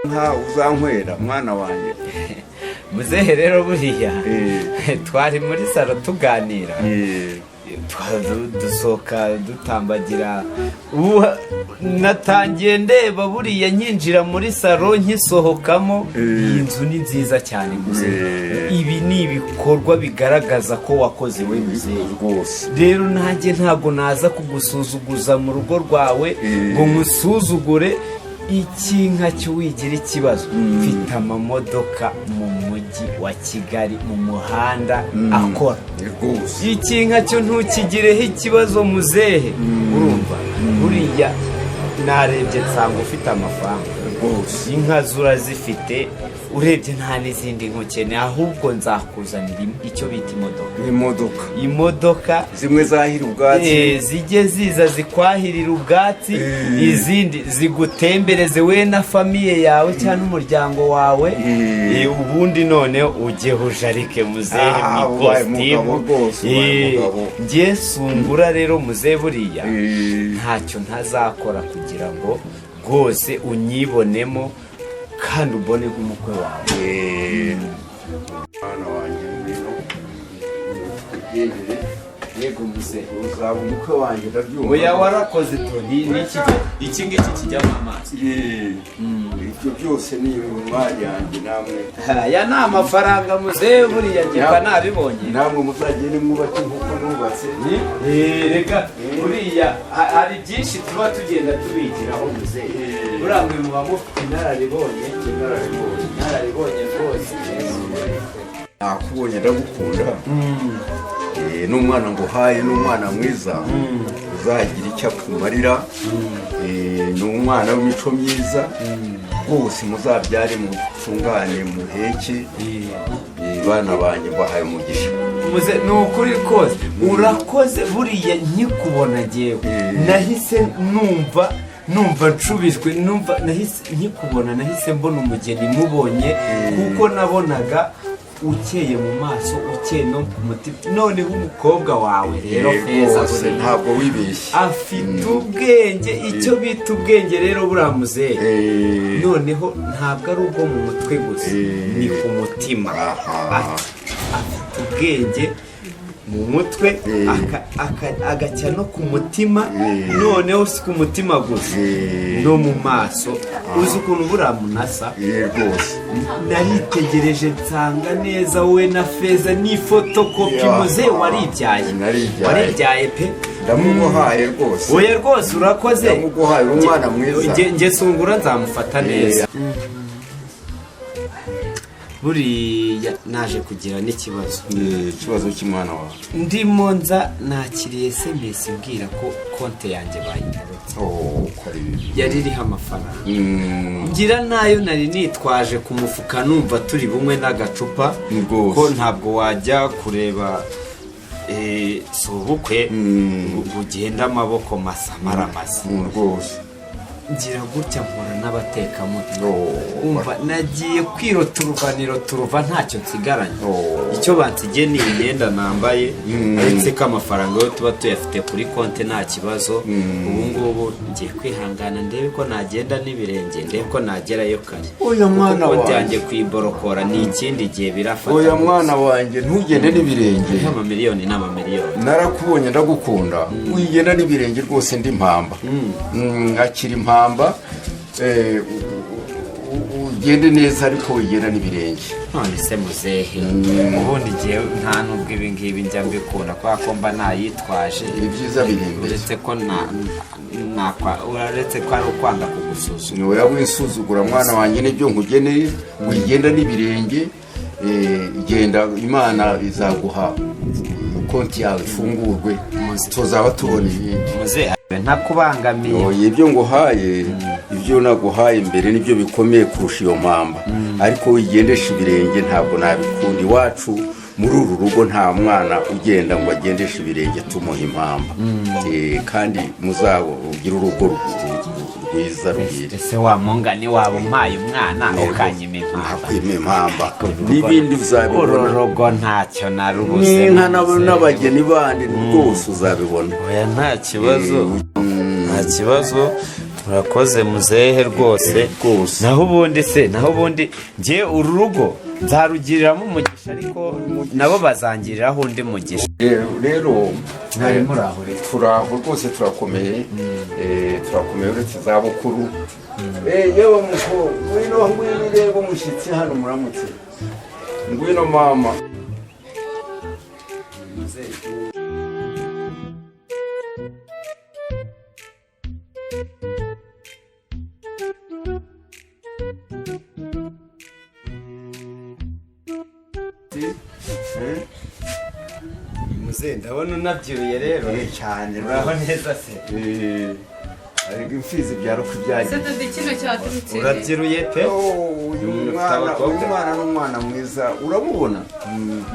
Nka uzanywera, mwana wanjye. Muzehe rero, buriya twari muri salo tuganira, dusohoka dutambagira. Ubu natangiye ndeba buriya nkinjira muri salo, nkisohokamo, iyi nzu ni nziza cyane muzehe. Ibi ni ibikorwa bigaragaza ko wakoze we, muzehe. Rwose. Rero nanjye ntabwo naza kugusuzuguza mu rugo rwawe ngo nkusuzugure. Ikinka cyo wigira ikibazo, mfite amamodoka mu mujyi wa Kigali mu muhanda akora. Ikinka cyo ntukigireho ikibazo, muzehe. Urumva buriya narebye nsanga ufite amafaranga. Inka zo urazifite, urebye nta n'izindi nkukeneye, ahubwo nzakuzanira icyo bita imodoka. Imodoka. Imodoka. Zimwe zahira ubwatsi. Zijye ziza zikwahirira ubwatsi, izindi zigutembereze we na famille yawe cyangwa n'umuryango wawe. Ubundi noneho ujye ujarike, muzehe, mu Ah, ubaye ikositimu. umugabo rwose, ubaye umugabo. Njye sungura rero, muzehe, buriya ntacyo ntazakora kugira ngo rwose unyibonemo kandi ubone nk'umukwe wawe. Mwana wanjye, ngwino ugendere. Yego, muzehe. Uzaba umukwe wanjye, ndabyumva. Oya, warakoze to. Ni iki iki ngiki kijyamo amazi? Ibyo byose ni imari yanjye namwe. Aya ni amafaranga, muzehe, buriya njye mba nabibonye. Namwe muzagende mwubake nk'uko nubatse. Reka buriya hari byinshi tuba tugenda tubigiraho, muzehe. Buriya mwe muba mufite inararibonye, inararibonye rwose. Nakubonye ndagukunda. N'umwana nguhaye ni umwana mwiza uzagira icyo akumarira. Ni umwana w'imico myiza rwose. Muzabyare, mutungane, muheke. Bana banjye, mbahaye umugisha. Muze, ni ukuri kose urakoze. Buriya nkikubona ngewe nahise numva nshubijwe, numva nahise nkikubona nahise mbona umugeni mubonye, kuko nabonaga ukeye mu maso, ukeye no ku mutima. Noneho umukobwa wawe rero Feza, Rwose buriya ntabwo wibeshye. Afite ubwenge, icyo bita ubwenge rero buriya, muzehe, noneho ntabwo ari ubwo mu mutwe gusa, ni ku mutima. Afite ubwenge mu mutwe, agacya no ku mutima. Noneho si ku mutima gusa, no mu maso. Uzi ukuntu buriya munasa? Rwose. Naritegereje nsanga neza we na Feza ni fotokopi. Muzehe, waribyaye. Naribyaye. Waribyaye pe. Ndamuguhaye rwose. Oya rwose, urakoze. Ndamuguhaye, uri umwana mwiza. Nge sungura nzamufata neza. Buriya naje kugira n'ikibazo. Ikibazo cy'umwana wawe? Ndimo nza nakiriye SMS mbwira ko konti yanjye bayiborotse. Oh, ko ari bibi. Yari iriho amafaranga, ngira nayo nari nitwaje ku mufuka, numva turi bumwe n'agacupa. Rwose. Ko ntabwo wajya kureba si ubukwe ngo ugende amaboko masa maramasa. Rwose. Ngira gutya mpura n'abatekamutwe. Oh. Umva, nagiye kwiroturuva niroturuva ntacyo nsigaranye. Oh. Icyo bansigiye ni imyenda nambaye, uretse ko amafaranga yo tuba tuyafite kuri konti, nta kibazo. Ubu ngubu ngiye kwihangana ndebe ko nagenda n'ibirenge, ndebe ko nagerayo kare. Oya, mwana Kuko konti wanjye. yanjye kuyiborokora ni ikindi gihe birafata. Oya mwana wanjye, ntugende n'ibirenge. Amamiliyoni n'amamiliyoni. Narakubonye ndagukunda, wigenda n'ibirenge rwose. Ndi impamba. Akira impamba, ugende neza ariko wigenda n'ibirenge. None se muzehe, ubundi igihe nta nubwo ibi ngibi njya mbikunda kubera ko mba nayitwaje. Ibyiza biri imbere. Uretse ko uretse ko ari ukwanga kugusuzuma. Oya, wisuzugura mwana wanjye, nibyo nkugeneye. Wigenda n'ibirenge, genda, Imana izaguha konti yawe ifungurwe, tuzaba tubona ibindi. Muzehe, ntakubangamiye. Oya, ibyo nguhaye, ibyo naguhaye mbere nibyo bikomeye kurusha iyo mpamba, ariko wigendesha ibirenge ntabwo nabikunda. Iwacu muri uru rugo nta mwana ugenda ngo agendeshe ibirenge tumuha impamba. Kandi muzagire urugo rwiza ruhire. Ese wa mungani waba umpaye umwana ukanyima impamba? Ntakwima impamba, n'ibindi uzabibona. Uru rugo ntacyo narubuze. N'inka n'abageni bandi rwose uzabibona. Oya, nta kibazo, nta kibazo. Murakoze muzehe rwose. Rwose. Naho ubundi se, naho ubundi njye uru rugo nzarugiriramo umugisha, ariko nabo bazangiriraho undi mugisha. Rero Mwari muraho rero? Turaho rwose, turakomeye. Turakomeye uretse izabukuru. Yewe muko, ngwino, ngwino urebe umushyitsi hano, muramutse. Ngwino mama. Muzehe, ndabona unabyiruye rero. Cyane. Uraho neza se? Ariko imfizi byaro kubyagira. Se dore kino cyaturutse he? Urabyiruye pe. Oh, uyu Ufite mwana, abakobwa. uyu mwana ni umwana mwiza, uramubona,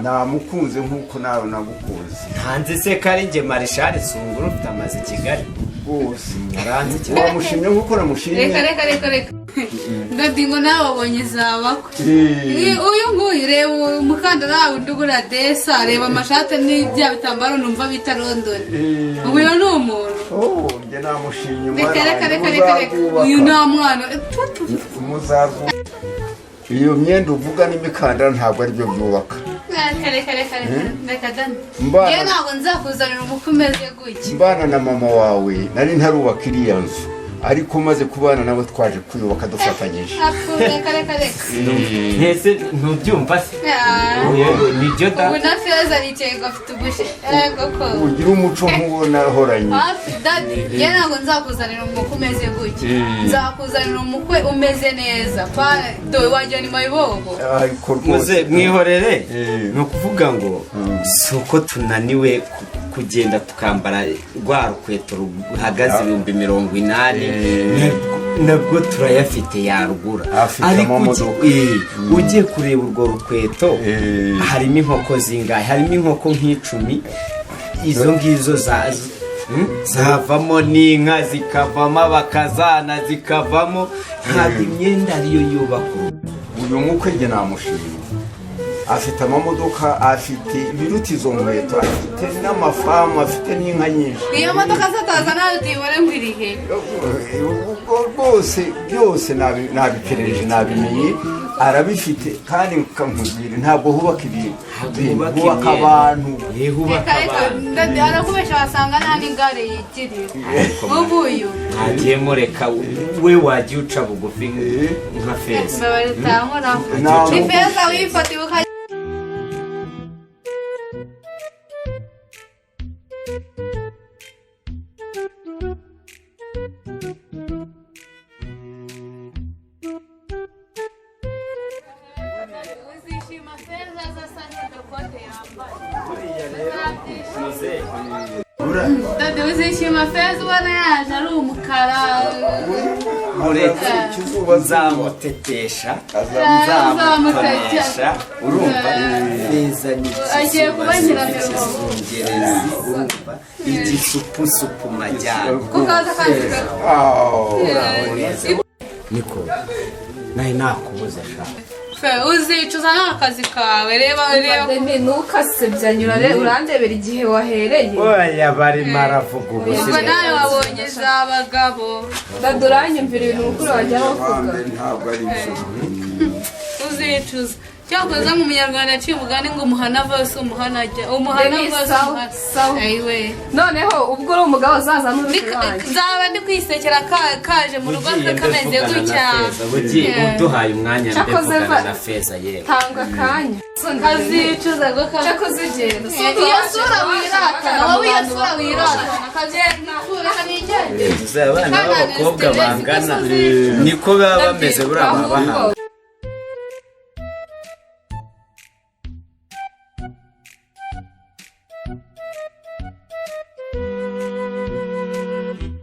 namukunze nk'uko nawe nagukunze. Ntanzi se ko ari njye Marishari Sungura ufite amazu i Kigali? Rwose. Aranzi cyane. Wamushimye nk'uko namushimye. Reka, reka, reka, reka, dadi, ngo nawe wabonye izabakwe. Uyu nguyu, reba umukandara wawe undi ugura desa, reba amashati n'ibya bitambaro numva bita London. Ubu uyu ni umuntu. Oh, njye namushimye Reka, umwana reka, wanjye. reka, reka, reka, uyu nta mwana. Tu, tu, tu. Muzarwubaka. Iyo myenda uvuga n'imikandara ntabwo aribyo byubaka. Reka, reka, reka, reka, reka dani. Mbana Njye ntabwo nzakuzanira umukwe umeze gutya. Mbana na mama wawe nari ntarubaka iriya nzu, ariko maze kubana nawe twaje kuyubaka dufatanyije. Apfu, reka, reka, reka. Ntese ntubyumva se? Ah. Yewe, nibyo da. Ubu na Feza aricaye ngo afite ubushe, ego ko. Ugira umuco nk'uwo nahoranye. Hafi dadi, njye ntabwo nzakuzanira umukwe umeze gutya. Nzakuzanira umukwe umeze neza pa, dore wagira ni mayibobo. Ariko Muze rwose mwihorere. Eh. Ni ukuvuga ngo si uko tunaniwe kugenda tukambara rwa rukweto ruhagaze 80,000, nabwo turayafite yarugura. Afite Ariko amamodoka. Ugiye kureba urwo rukweto, harimo inkoko zingahe? Harimo inkoko nk'icumi. Izo ngizo zavamo n'inka, zikavamo abakazana, zikavamo. Ntabwo imyenda ariyo yubaka urugo. Uyu mukwe njye namushimye, afite amamodoka, afite ibiruta izo nkweto, afite n'amafamu, afite n'inka nyinshi. Iyo modoka zataza nawe tuyibone ngo iri he? Ubwo rwose byose nabiperereje, nabimenye, arabifite. Kandi nkubwira, ntabwo hubaka ibintu, Hubaka hubaka imyenda. abantu. Hubaka Reka, reka abantu. dadi, arakubesha, wasanga nta n'igare yigirira ubu uyu. Ntagiye mureka, we wagiye uca bugufi nka Feza. Mbabarira utankoraho. Ntabwo- Ni Feza wifatiwe ukajya. Uzishima Feza azasa nk'iryo kote yambaye. Dade, uzishima Feza ubona yaje ari umukara. Mureke. Ikizuba. Nzamutetesha. Nzamutetesha. Nzamutonesha, urumva? Feza ni Agiye kuba nyiramirongo. ikizungerezi, urumva, igisupusupu majyana. Kuko aza kandi Niko nawe nakubuze sha. Fe, uzicuza n'akazi kawe, reba, reba. Deni, ntukasebya, urandebera igihe wahereye. Oya, barimo aravuga Ubwo ubuzima. nawe wabonye z'abagabo. Dada, uranyumvira ibintu mukuru wanjye aba avuga. Ntabwo ari byo. Uzicuza. Cyakoze mu Munyarwanda aciye umugani ngo umuhana ava si umuhana ajya, umuhana Deni, ava si sawa, umuhana. sawa. Ayiwe. Noneho ubwo uri umugabo uzaza n'uruhu wanjye. Nzaba ndi kwisekera kaje mu rugo Ugiye kameze mbevugana na gutya. Feza, ugiye uduhaye umwanya Cyakoze mbevugana na Feza, yewe. Tanga akanya. Kazicuza go Cyakoze ugenda. Iyo sura wiratana wowe, iyo sura wiratana, kagenda reka nigende. Uzi abana b'abakobwa bangana niko baba bameze, buriya baba bahanga.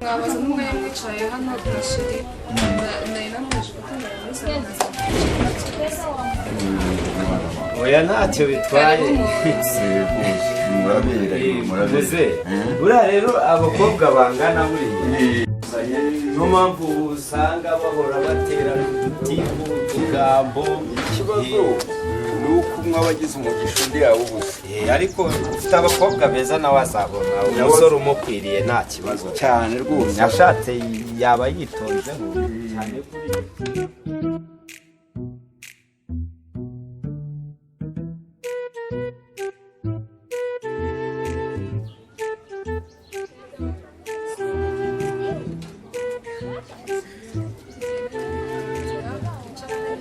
Mwabaza n'umwanya mwicaye hano na sheri, nari namwaje gutangara muri salo. Oya, ntacyo bitwaye. Muraberanye, muraberanye. Muze, buriya rero abakobwa bangana buriya niyo mpamvu usanga bahora baterana udutiku, utugambo. Ikibazo. Nuko umwe aba agize umugisha undi yawubuze. Ariko ufite abakobwa beza nawe azabona umusore umukwiriye, nta kibazo. Cyane rwose. Ashatse yaba yitonzeho cyane kuri.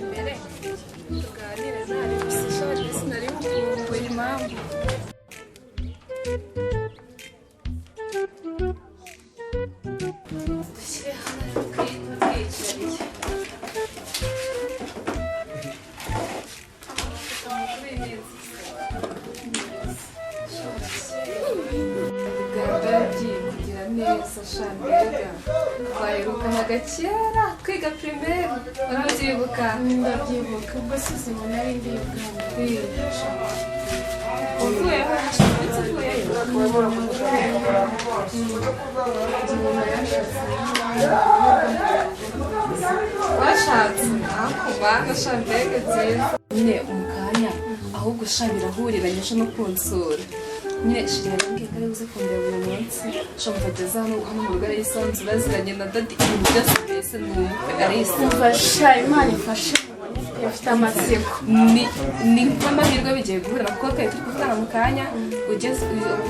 Imbere tuganire, ntari gusa ishaje, sinari bukumbuye impamvu. Dushyire hano twiyicariye. Uganda yagiye kugira neza shambega, twaherukanaga kera twiga primaire, urabyibuka? Ndabyibuka, ubwo size ngo nari ndi Uganda. Uvuyeho ndetse uvuyeyo. Umuntu yashatse. Washatse ako mana shambega, nziza nyine mu kanya, ahubwo sha birahuriranye ejo no kunsura nyine. Shira yarambwiye ko ari buze kundeba uyu munsi sha, mvageze hano hano mu rugo arayisanzura, aziranye na daddy, ibintu byose, mbese ni umukwe arisanzura. Mfasha, Imana ifashe mubone, mfite amatsiko. Ni nk'amahirwe bigiye guhura, kuko twari turi kuvugana mu kanya ugeze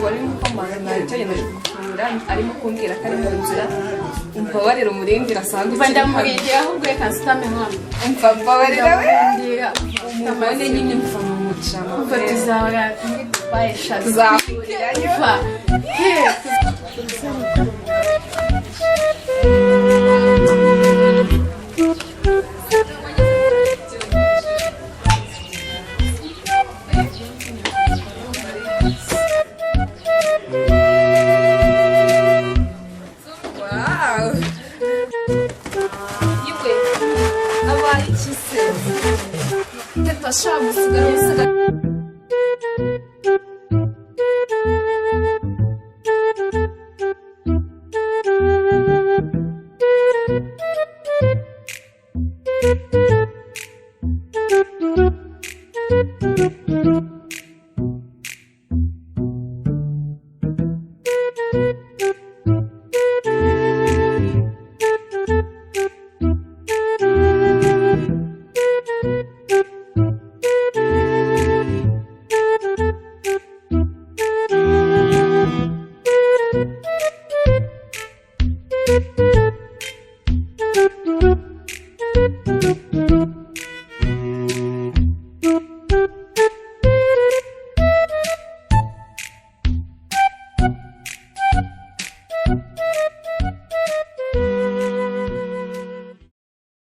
wari mukomanga, ntacyo yemeje gufungura, arimo kumbwira ko ari mu nzira. Umbabarira umurindira asanga Mva ukiri hano. ndamurindira, ahubwo reka nsitame hano. Umva, mbabarira we. Ndamurindira. Umubone nyine, mva mu mucama. Umva, tuzahora muri Dubai sha. Tuzahurirayo. Umva he. Wow. Yewe, abaye iki se? Teta sha, musigara musigara.